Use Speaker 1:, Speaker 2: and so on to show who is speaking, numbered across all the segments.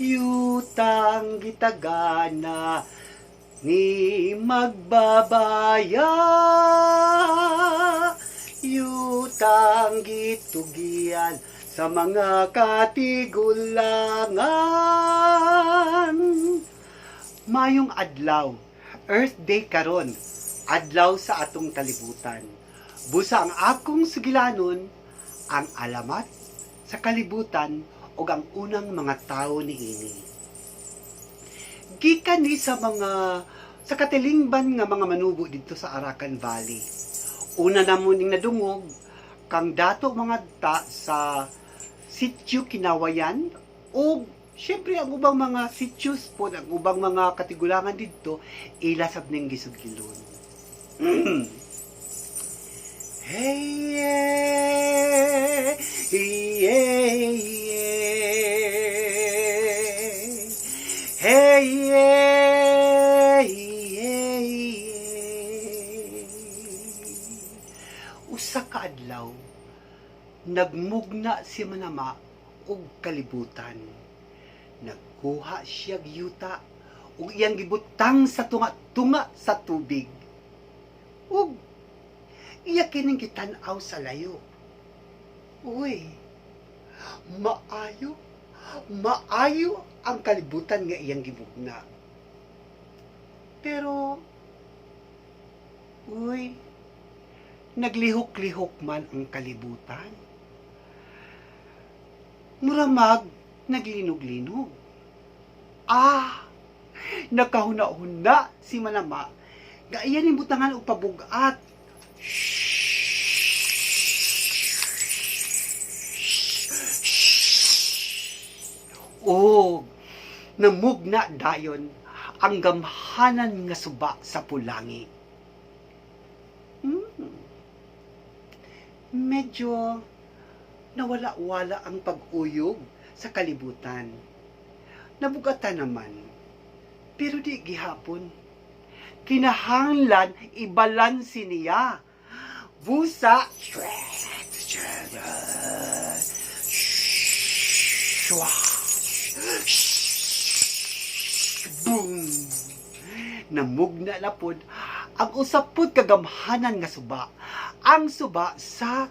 Speaker 1: Yutang gitagana ni magbabaya, yutang gitugian sa mga katigulangan. Mayong adlaw, Earth Day karon, adlaw sa atong kalibutan. Busa ang akong sugilanon, ang alamat sa kalibutan ug ang unang mga tao niini. Gikan ni sa mga sa katilingban nga mga manubo didto sa Arakan Valley. Una na mo ning nadungog kang dato mga ta sa Sitio Kinawayan ug syempre ang ubang mga sitios po, ang ubang mga katigulangan didto, ila sab ning gisugilon. Hey, yeah. Hey, yeah. Usa ka adlaw, nagmugna si Manama og kalibutan. Nagkuha siya yuta ug iyang gibutang sa tunga-tunga sa tubig. Ug iya kining gitan-aw sa layo. Uy, maayo, maayo ang kalibutan nga iyang gimugna. Pero, uy, naglihok-lihok man ang kalibutan. Muramag naglinog-linog. Ah, nakahuna-huna si Manama nga iya ning butangan og pabugat. Og namugna dayon ang gamhanan nga suba sa Pulangi. Medyo nawala-wala ang pag-uyog sa kalibutan. Nabugatan naman, pero di gihapon. Kinahanglan ibalanse niya. Busa, boom! Namugna na pod ang usa pod kagamhanan nga suba. Ang suba sa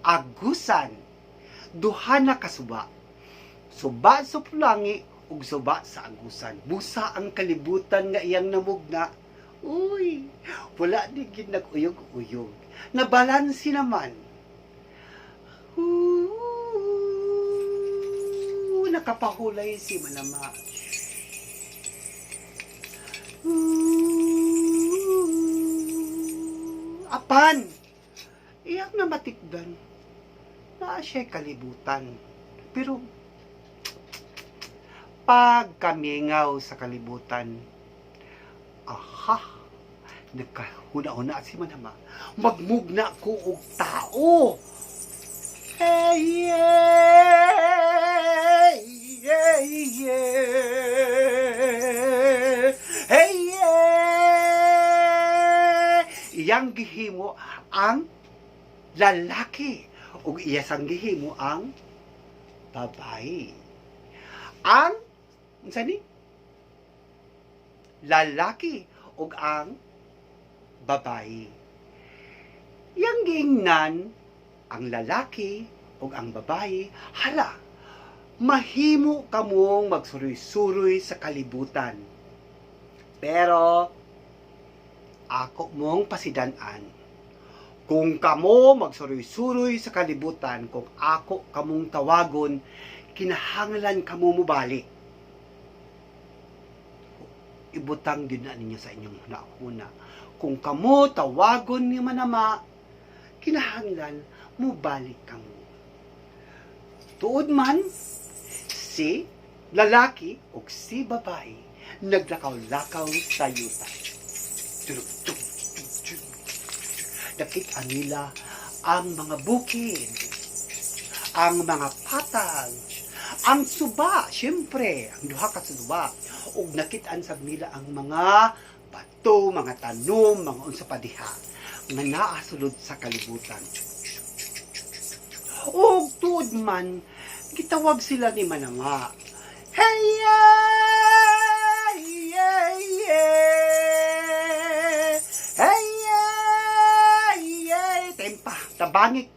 Speaker 1: Agusan. Duha na ka suba. Suba sa Pulangi ug suba sa Agusan. Busa ang kalibutan nga iyang namugna. Uy, wala di gid nag-uyog-uyog. Nabalansi naman. Ooh, nakapahulay si Manama. Ooh, apan, iyang namatikdan. Naa siya kalibutan. Pero, pagkamingaw sa kalibutan, aha, nagkahuna-huna si Manama, magmugna ko og tao. Hey, yeah. Hey, yeah. Iyang gihimo ang lalaki ug iya sang gihimo ang babae. Ang unsa ni? Lalaki ug ang babae. Iyang giingnan ang lalaki ug ang babae, hala, mahimo kamong magsuroy-suroy sa kalibutan. Pero ako mong pasidan-an. Kung kamo magsuroy-suroy sa kalibutan, kung ako kamong tawagon, kinahanglan kamo mobalik. Ibutang din na ninyo sa inyong huna. Kung kamo tawagon ni Manama, kinahanglan mobalik kamo. Tuod man, si lalaki o si babae naglakaw-lakaw sa yuta. Nakita nila ang mga bukid, ang mga patag, ang suba, syempre, ang duha ka suba. Ug nakit-an sab nila ang mga bato, mga tanom, mga unsa pa diha nga naa sulod sa kalibutan. Ug tuod man Gitawag sila ni Manama. Hey, yeah, yeah. Hey, yeah. Tempa, tabangi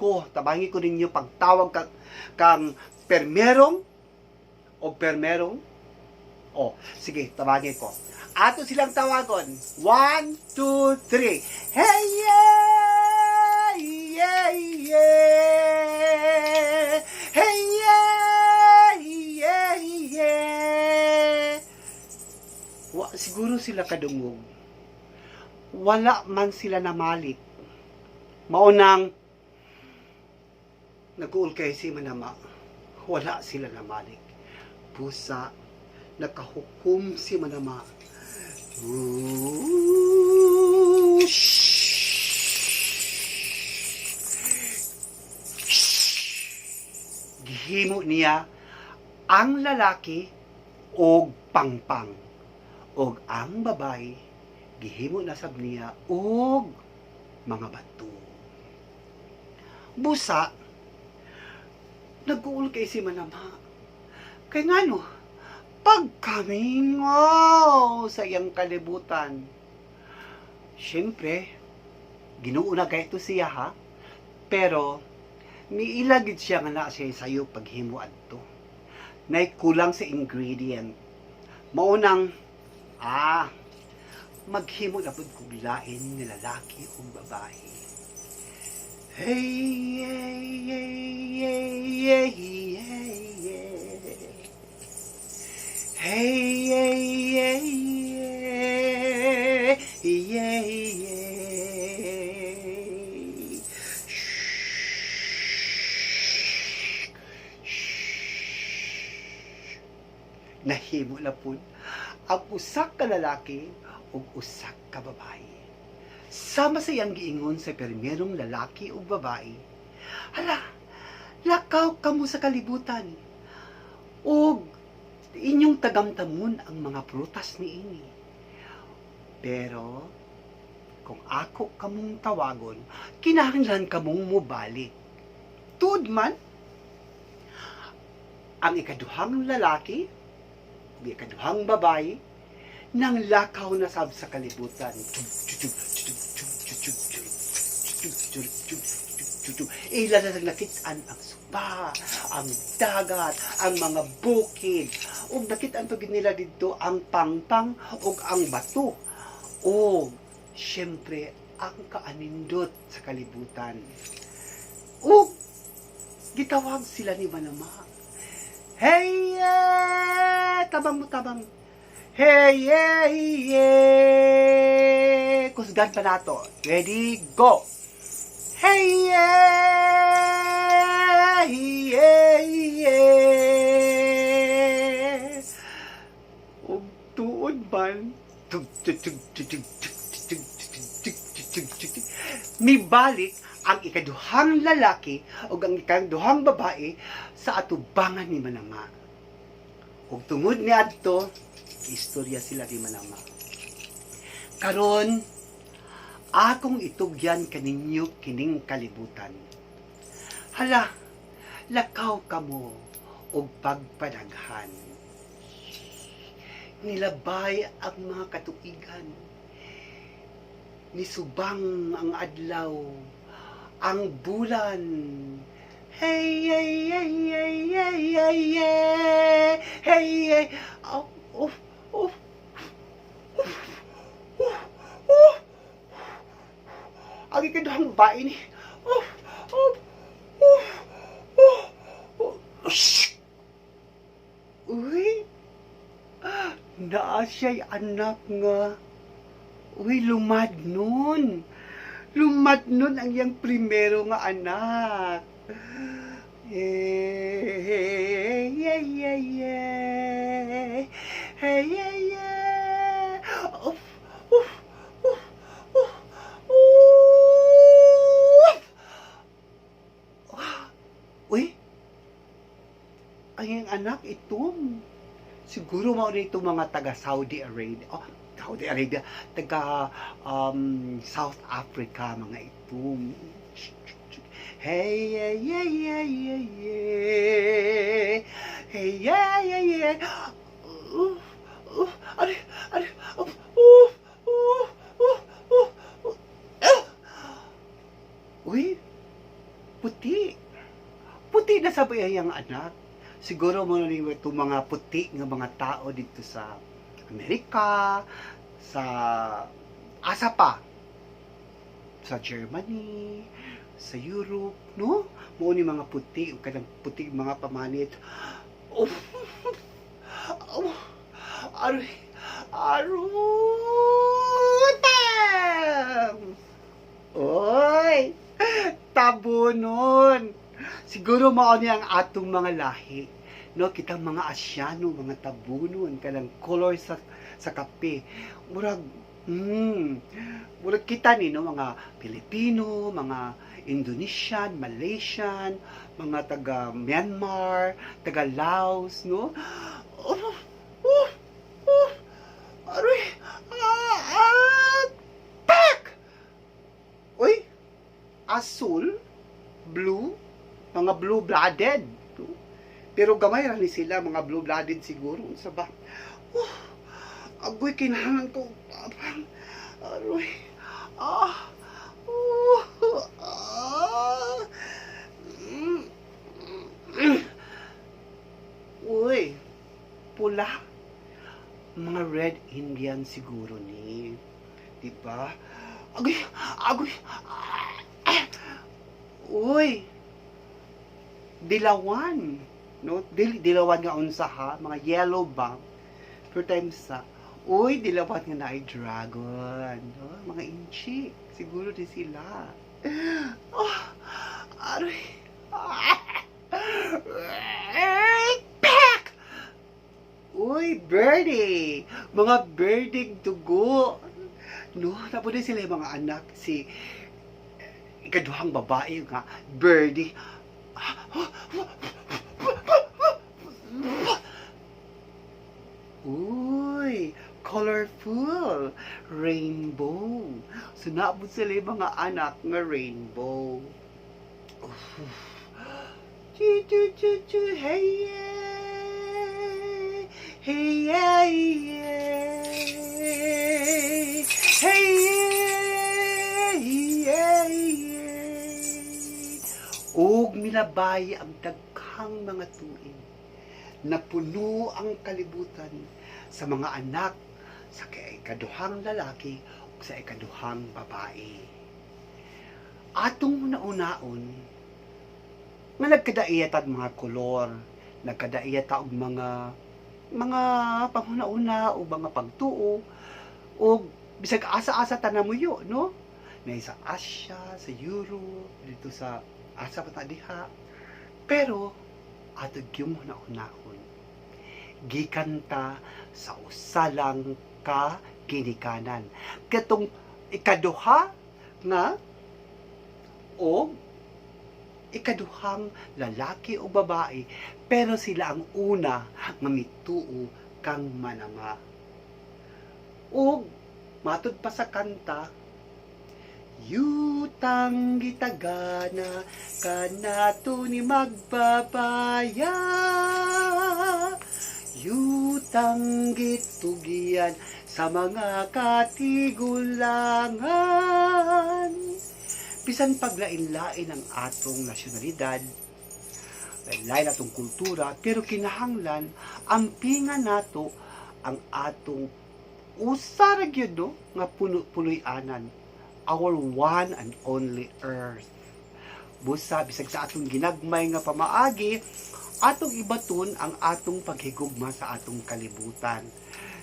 Speaker 1: ko ninyo pagtawag ka, kang permerong o permerong. O, sige, tabangi ko. Ato silang tawagon. One, two, three. Hey, yeah. Hey, yeah. Wa, siguro sila kadungog. Wala man sila namalik. Maunang nag-uul kay si Manama. Wala sila namalik. Pusa, nakahukom si Manama. Ooh, shh. Gihimo niya ang lalaki og pangpang og ang babae gihimo na sab niya og mga bato. Busa, nag-uul kay si Manama. Kay ngano, pagkamingaw sa iyang kalibutan. Siyempre, Ginoo na kay ito siya ha, pero miila gid siya nga naa siya sayo paghimo adto. Nay kulang sa ingredient. Maunang maghimo na pud kog lain nga lalaki ug babae. Hey, hey, hey, hey, hey, hey, hey. Hey, hey, hey, hey, hey, hey. Shh. Shh. Nahimo na pud ang usa ka lalaki ug usa ka babae. Sama sa iyang giingon sa permerong lalaki ug babae, "Hala, lakaw kamo sa kalibutan ug inyong tagamtamon ang mga prutas niini. Pero kung ako kamong tawagon, kinahanglan kamong mobalik." Tuod man, ang ikaduhang lalaki ug ikaduhang babae nang lakaw na sab sa kalibutan. Ila na nakit-an ang suba, ang dagat, ang mga bukid. Ug nakit-an pa gid nila didto ang pangpang ug ang bato. O syempre ang kaanindot sa kalibutan. Ug gitawag sila ni Manama. Hey, yeah! Tabang mo, tabang. Hey, yeah! Kusgan pa nato. Ready, go! Hey, yeah! Ug tuod man, tug, tug, tug, tug, tug, tug, tug, tug, tug, tug, tug. Mibalik ang ikaduhang lalaki ug ang ikaduhang babae sa atubangan ni Manama. Ug tungod ni adto, istorya sila ni Manama. Karon, akong itugyan kaninyo kining kalibutan. Hala, lakaw kamo og pagpadaghan. Nilabay ang mga katuigan. Nisubang ang adlaw, ang bulan. Hey, hey, hey, hey, hey, hey, hey, hey, hey. Oh, oh, oh, oh, oh, oh. Ang ikaduhang babae ni. Oh. Shh! Uy, naa siya'y anak nga. Uy, lumad nun. Lumad nun ang iyang primero nga anak. Hey, yeah, yeah. Hey, yeah. Oof, oof. Uy, ang iyang anak itong. Siguro mao na itong mga taga Saudi Arabia. Oh, Saudi Arabia, taga South Africa, mga itong. Hey, yeah. Hey, yeah. Aray, aray, oh. Ah! Uy, puti. Puti na sa iyang anak. Siguro mo na itong mga puti nga mga tao dito sa Amerika, sa asa pa, sa Germany, sa Europe, no? Mao ni mga puti, ug kanang puti mga pamanit. Oh, oh, aroy, aroy, pam! Oy, tabunon. Siguro mao ni ang atong mga lahi. No, kitang mga Asyano, mga tabunon, kanang color sa kape. Murag kita ni, no, mga Pilipino, mga Indonesian, Malaysian, mga taga Myanmar, taga Laos, no? Oh, aroy, ah, ah, pak! Uy, asul, blue, mga blue-blooded. No? Pero gamay ra ni sila, mga blue-blooded siguro. Unsa ba? Oh, agoy, kinahanglan ko. Aroy. Ah. Oh, ah. Uy, pula. Mga Red Indian siguro ni. Diba? Agoy, agoy. Ah. Uy. Dilawan. No? Dilawan nga unsa ha, mga yellow ba? Pero times sa uy, dilawan nga naay dragon. No? Mga Intsik. Siguro di sila. Oh, aray. Ah. Pak! Uy, birdie! Mga birdie dugo. No, tapos din sila yung mga anak. Si ikaduhang babae nga, birdie. Uy, colorful. Rainbow. So, naabot sila yung mga anak nga rainbow. Chu, chu, chu, chu, hey, yeah. Hey, yeah. Hey, yeah. Ug milabay ang daghang mga tuig. Napuno ang kalibutan sa mga anak sa ikaduhang lalaki ug sa ikaduhang babae. Atong una-unaon nga nagkadaiya ta'g mga kolor, nagkadaiya ta og mga panghuna-una o mga pagtuo o bisag asa-asa ta namuyo, no? Na sa Asia, sa Europe, dito sa asa pa ta diha. Pero ato gyung huna-hunaon, gikan ta sa usa lang ka ginikanan. Katong ikaduha nga o ikaduhang lalaki o babae, pero sila ang una nga mituo kang manama. Ug matud pa sa kanta, "Yutang gitagana kanato ni magbabaya, yutang gitugian sa mga katigulangan." Bisan paglain-lain ang atong nasyonalidad, lain atong kultura, pero kinahanglan ampingan nato ang atong usa ra gyud, no, nga puno puloy-anan, our one and only earth. Busa bisag sa atong ginagmay nga pamaagi, atong ibaton ang atong paghigugma sa atong kalibutan.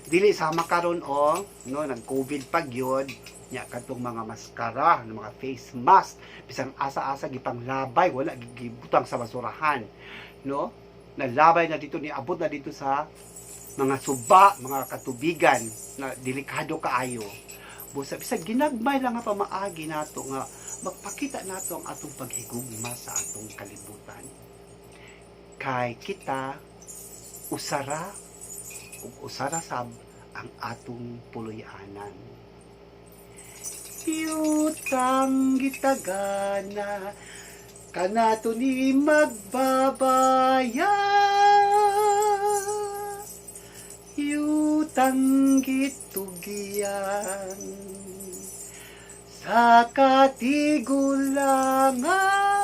Speaker 1: Dili sama karon, oh, no, nag COVID pa gyud nya, kadtong mga maskara, mga face mask, bisan asa-asa gipanglabay, wala gibutang sa basurahan, no? Nalabay na dito, niabot na dito sa mga suba, mga katubigan na delikado kaayo. Busa bisag ginagmay lang nga pamaagi nato nga magpakita nato ang atong paghigugma sa atong kalibutan. Kay kita usara ug usara sab ang atong puloy-anan. Yutang gitagana. Kanato ni magbabayad yutang gitugyan sa katigulangan.